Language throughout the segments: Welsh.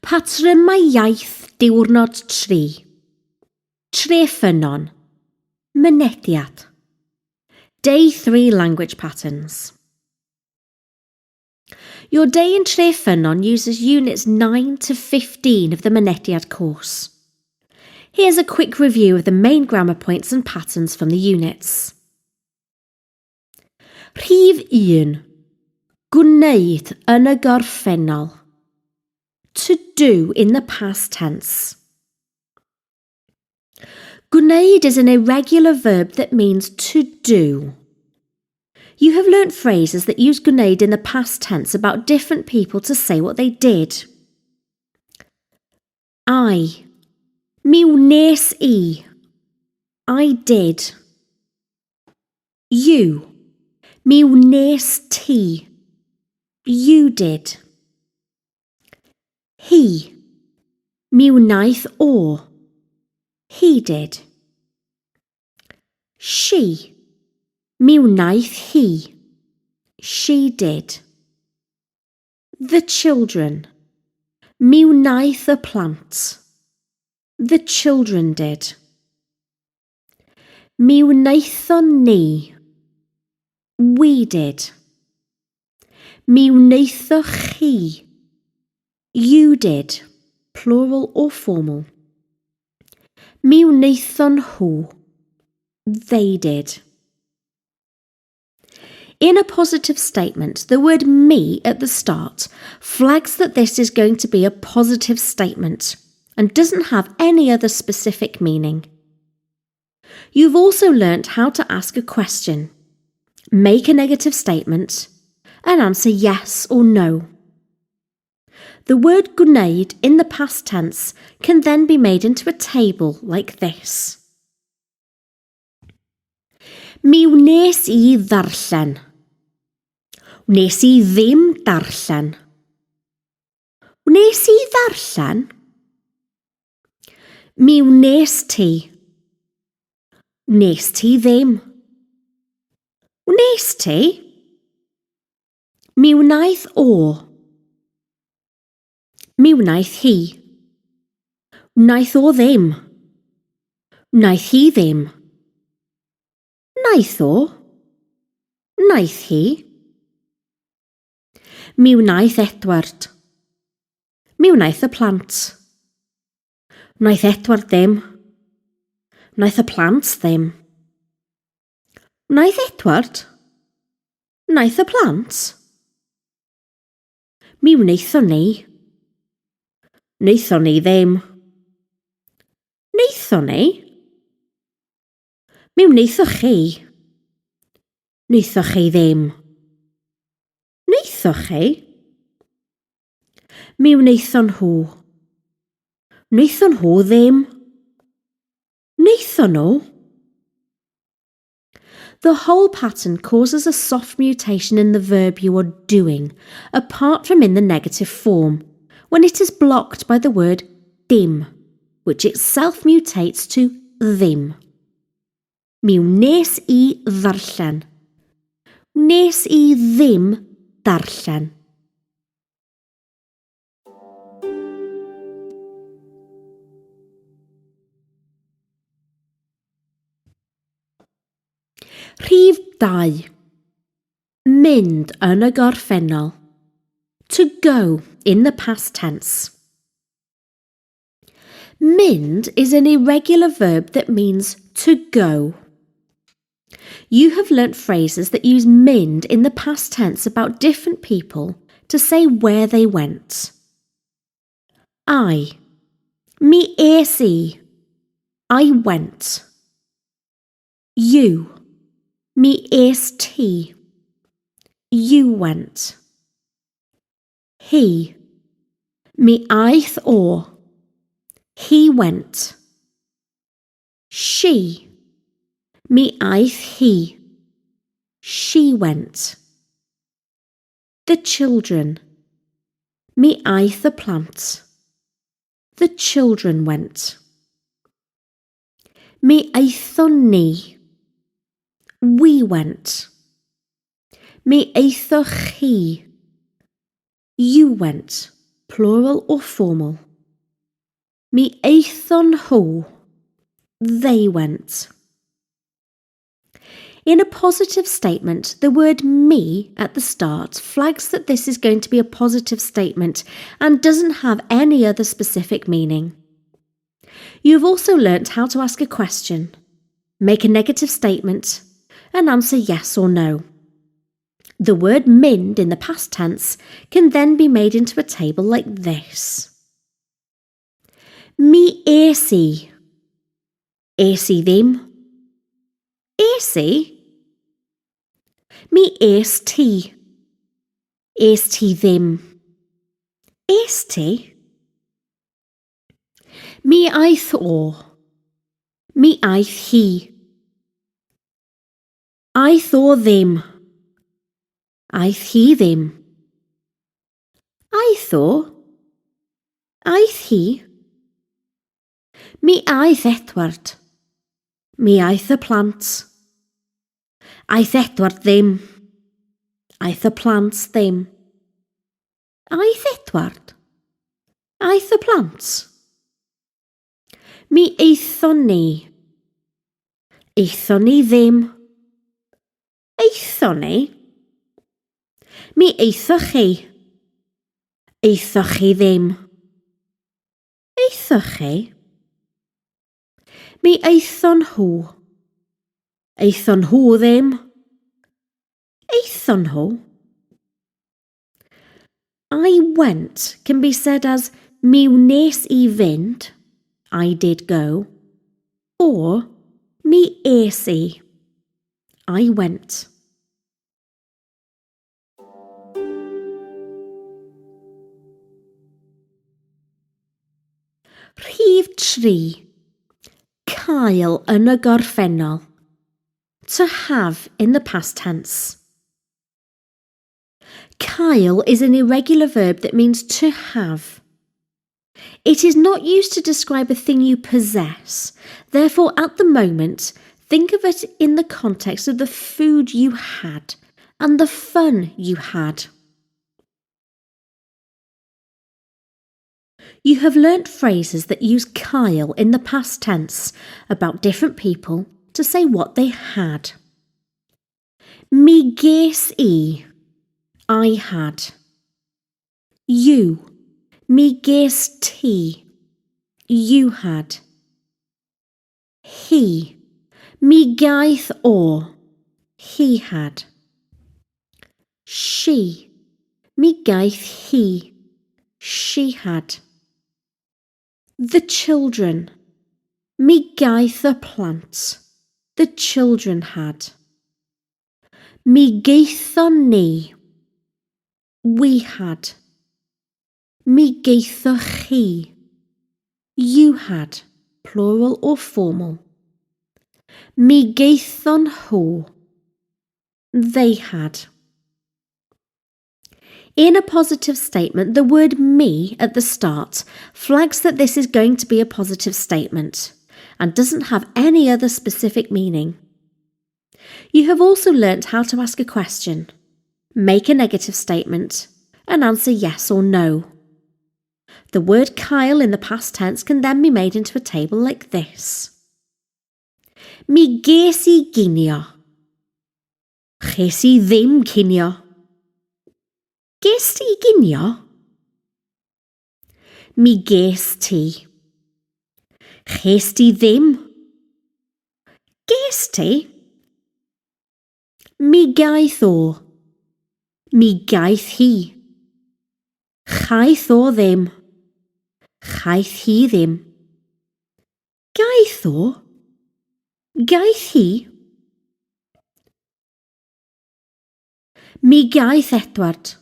Patrymau iaith diwrnod 3. Treffynnon. Mynediad. Day 3 language patterns. Your day in Treffynnon uses units 9 to 15 of the Mynediad course. Here's a quick review of the main grammar points and patterns from the units. Rhif 1. Gwneud yn y gorffennol. To do in the past tense. Gwneud is an irregular verb that means to do. You have learnt phrases that use gwneud in the past tense about different people to say what they did. I. Mi wnes i. I did. You. Mi wnes ti. You did. He. Mi wnaeth o. He did. She. Mi wnaeth hi. She did. The children. Mi wnaeth y plant. The children did. Mi wnaethon ni. We did. Mi wnaethoch chi. You did. Plural or formal. Mi wnaethon nhw. They did. In a positive statement, the word mi at the start flags that this is going to be a positive statement and doesn't have any other specific meaning. You've also learnt how to ask a question, make a negative statement, and answer yes or no. The word gwneud in the past tense can then be made into a table like this. Mi wnes i ddarllen. Wnes i ddim darllen. Wnes i ddarllen? Mi wnes ti. Wnes ti ddim. Wnes ti? Mi wnaeth o. Mi wnaeth hi. Wnaeth o ddim. Wnaeth hi ddim. Wnaeth o. Wnaeth hi. Mi wnaeth Edward. Mi wnaeth y plant. Wnaeth Edward ddim. Wnaeth y plant ddim. Wnaeth Edward? Wnaeth y plant? Mi wnaethon ni. Wnaethon ni ddim. Wnaethon ni? Mi wnaethoch chi. Wnaethoch chi ddim. Wnaethoch chi? Mi wnaethon nhw. Wnaethon nhw ddim. Wnaethon nhw? The whole pattern causes a soft mutation in the verb you are doing, apart from in the negative form, when it is blocked by the word dim, which itself mutates to ddim. Mi wnes i ddarllen. Wnes i ddim darllen. Rhif 2. Mynd yn y gorffennol. To go in the past tense. Mynd is an irregular verb that means to go. You have learnt phrases that use mynd in the past tense about different people to say where they went. I. Mi es i. I went. You. Mi es ti. You went. He. Mi aeth o. He went. She. Mi aeth hi. She went. The children. Mi aeth y plant. The children went. Mi aethon ni. We went. Mi aethoch chi. You went. plural or formal. Mi aethon nhw. They went. In a positive statement, the word mi at the start flags that this is going to be a positive statement and doesn't have any other specific meaning. You've also learnt how to ask a question, make a negative statement, and answer yes or no. The word mynd in the past tense can then be made into a table like this. Mi es i. Es i ddim. Es i? Mi es ti. Es ti ddim. Es ti? Mi aeth o. Mi aeth hi. Aeth o ddim. Aeth hi ddim. Aeth o? Aeth hi? Mi aeth Edward. Mi aeth y plant. Aeth Edward ddim. Aeth y plant ddim. Aeth Edward? Aeth y plant? Mi aethon ni. Aethon ni ddim. Aethon ni? Mi aethoch chi. Aethoch chi ddim. Aethoch chi? Mi aethon nhw. Aethon nhw ddim. Aethon nhw? I went can be said as mi wnes i fynd, I did go, or mi es i, I went. Rhif 3. Cael yn y gorffennol. To have in the past tense. Cael is an irregular verb that means to have. It is not used to describe a thing you possess. Therefore, at the moment, think of it in the context of the food you had and the fun you had. You have learnt phrases that use cael in the past tense about different people to say what they had. Mi ges i. I had. You. Mi ges ti. You had. He. Mi gaeth o. He had. She. Mi gaeth hi. She had. The children. Mi gaeth y plant. The children had. Mi gaethon ni. We had. Mi gaethoch chi. You had, plural or formal. Mi gaethon nhw. They had. In a positive statement, the word mi at the start flags that this is going to be a positive statement and doesn't have any other specific meaning. You have also learnt how to ask a question, make a negative statement, and answer yes or no. The word cael in the past tense can then be made into a table like this. Mi ges i ginio. Ches i ddim cinio. Ges ti ginio? Mi ges ti. Ches ti ddim. Ges ti? Mi gaeth o. Mi gaeth hi. Chaeth o ddim. Chaeth hi ddim. Gaeth o? Gaeth hi? Mi gaeth Edward.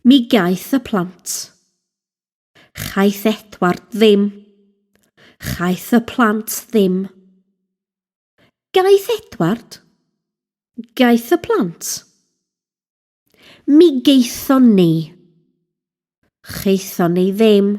Mi gaeth y plant. Chaeth Edward ddim. Chaeth y plant ddim. Gaeth Edward? Gaeth y plant? Mi gaethon ni. Chaethon ni ddim.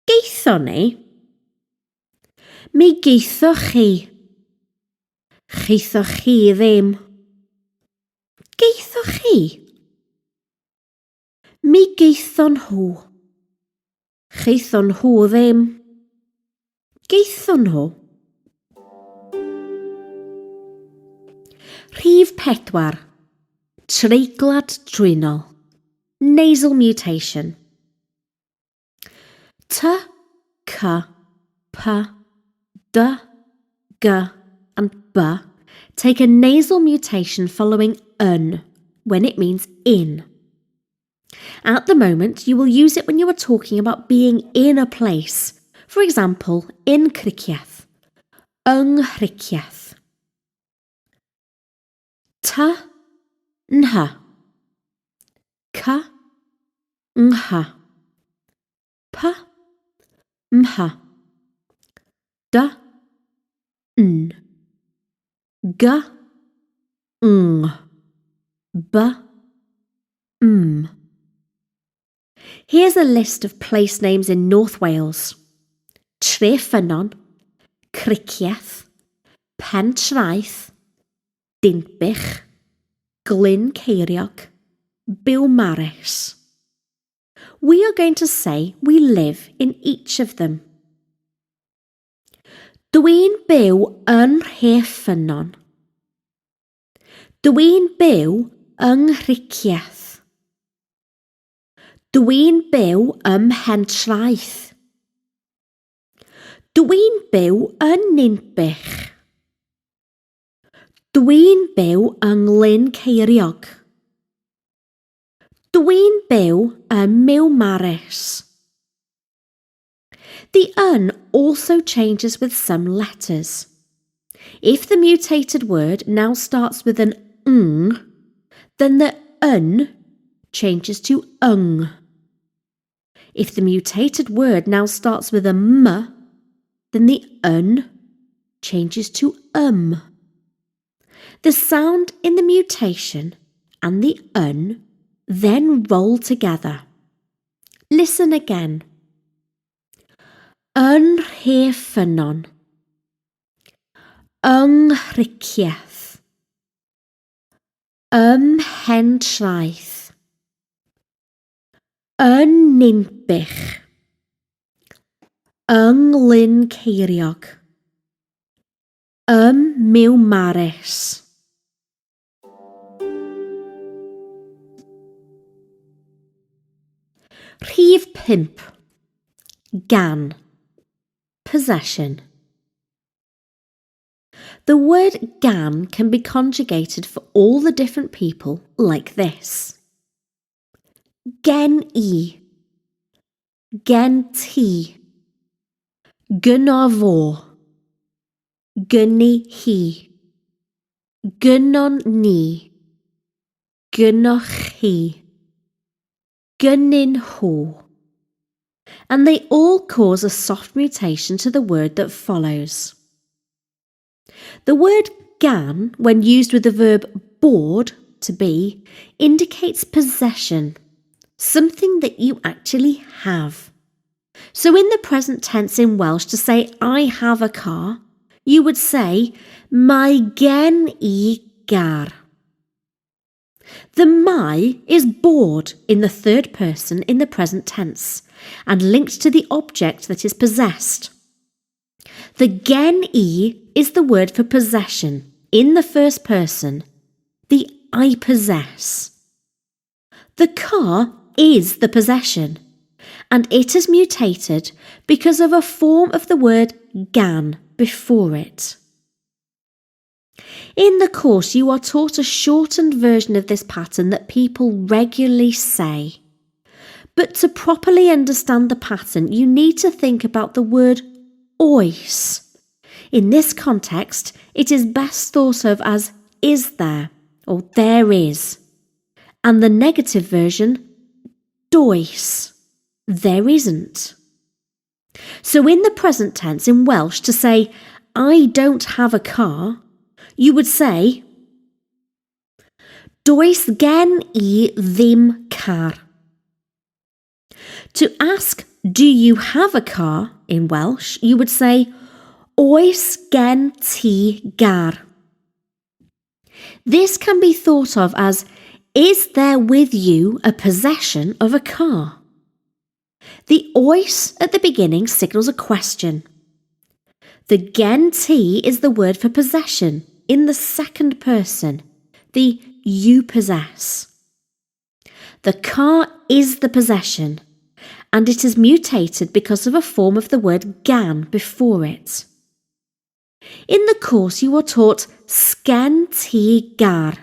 Gaethon ni? Mi gaethoch chi. Chaethoch chi ddim. Gaethoch chi? Mi gaethon nhw. Chaethon nhw ddim. Gaethon nhw. Rhif 4. Treiglad trwynol. Nasal mutation. T, C, P, D, G and B take a nasal mutation following yn when it means in. At the moment, you will use it when you are talking about being in a place. For example, in Cricieth, yng Nghricieth. T, nha. C, ngha. P, mha. D, n. G, ng. B, m. Here's a list of place names in North Wales. Treffynnon, Cricieth, Pentraeth, Dinbych, Glyn Ceiriog, Beaumaris. We are going to say we live in each of them. Dwi'n byw yn Rheffynnon. Dwi'n byw yng Nghricieth. Dwi'n byw ym Mhentraeth. Dwi'n byw yn Ninbych. Dwi'n byw yng Nglyn Ceiriog. Dwi'n byw ym Miwmares. The yn also changes with some letters. If the mutated word now starts with an ng, then the yn changes to ung. If the mutated word now starts with a m, then the yn changes to um. The sound in the mutation and the yn then roll together. Listen again. Yn Rheffynnon. Yng Nghricieth. Ym Mhentraeth. Yn Ninbych. Yng Nglyn Ceiriog. Ym Miwmares. Rhif 5. Gan. Possession. The word gan can be conjugated for all the different people like this. Gen i. Gen ti. Gynno fo. Gynni hi. Gynnon ni. Gynnoch chi. Gynnyn nhw. And they all cause a soft mutation to the word that follows. The word gan, when used with the verb bod, to be, indicates possession, something that you actually have. So in the present tense in Welsh, to say I have a car, you would say Mae gen i gar. The mae is bod in the third person in the present tense and linked to the object that is possessed. The gen i is the word for possession in the first person, the I possess. The car is the possession, and it has mutated because of a form of the word gan before it. In the course, you are taught a shortened version of this pattern that people regularly say. But to properly understand the pattern, you need to think about the word oes. In this context, it is best thought of as is there or there is, and the negative version, does, there isn't. So in the present tense in Welsh, to say, I don't have a car, you would say, Does gen i ddim car. To ask, do you have a car in Welsh, you would say, Oes gen ti gar. This can be thought of as, Is there with you a possession of a car? The oes at the beginning signals a question. The gen ti is the word for possession in the second person, the you possess. The car is the possession, and it is mutated because of a form of the word gan before it. In the course, you are taught sgen ti gar,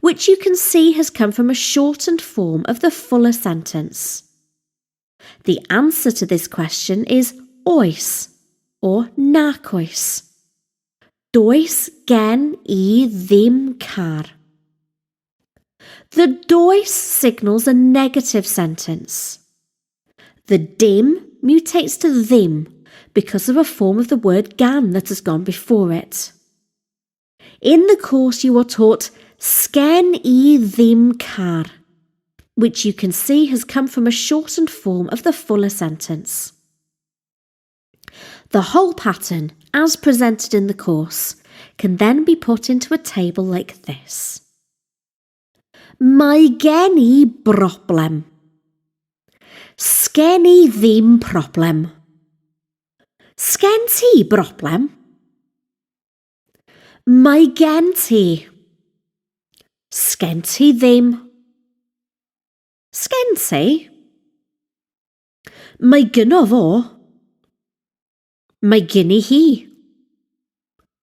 which you can see has come from a shortened form of the fuller sentence. The answer to this question is oes or nac oes. Does gen i ddim car. The does signals a negative sentence. The dim mutates to ddim because of a form of the word gan that has gone before it. In the course, you are taught sgen i ddim car, which you can see has come from a shortened form of the fuller sentence. The whole pattern, as presented in the course, can then be put into a table like this. Mae gen i broblem. Sgen i ddim problem. Sgen ti broblem? Mae gen ti. Sgen ti ddim. Sgen ti? Mae gynno fo. Mae gynni hi.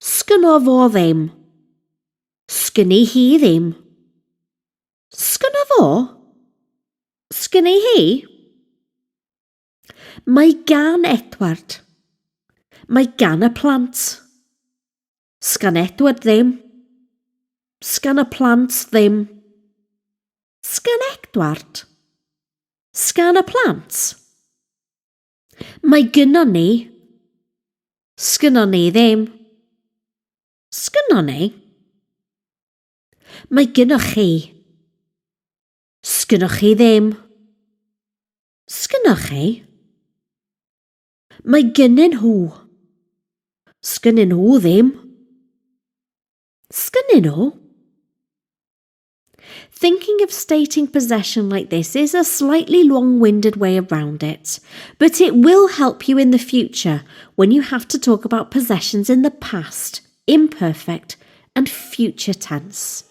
Sgynno fo ddim. Sgynni hi ddim. Sgynno fo? Sgynni hi? Mae gan Edward. Mae gan y plant. Sgan Edward ddim. Sgan y plant ddim. Sgan Edward? Sgan y plant? Mae gynnon ni. Sgynnon ni ddim. Sgynnon ni? Mae gynnoch chi. Sgynnoch chi ddim. Sgynnoch chi? Mae gynnyn nhw. Sgynnyn nhw ddim. Sgynnyn nhw? Thinking of stating possession like this is a slightly long winded way around it, but it will help you in the future when you have to talk about possessions in the past, imperfect, and future tense.